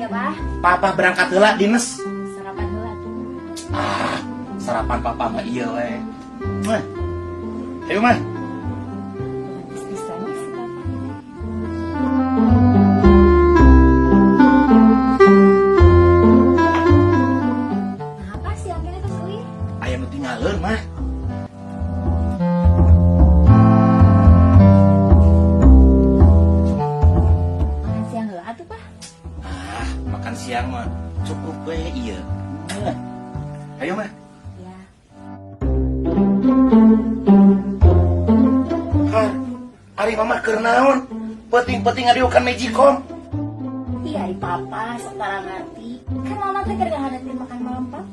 Ya, Pak. Papa berangkat heula dinas. Sarapan heula tuh. Ah, sarapan papa mah iya we. Mah. Ayo mah. Romantis pisan si Papa. Nah, apa sih akhirnya terus euy? Aya nu tinggaleur mah. Makan siang heula atuh, Pak. Ah, makan siang mah cukup we iya. Mah. Ayo mah. Ya. Har, ari mama keur naon? Peuting-peuting ngadiukan magicom. Iya, ari Papa sok tara ngarti. Kan Mama teh keur ngahadapin makan malam Papa.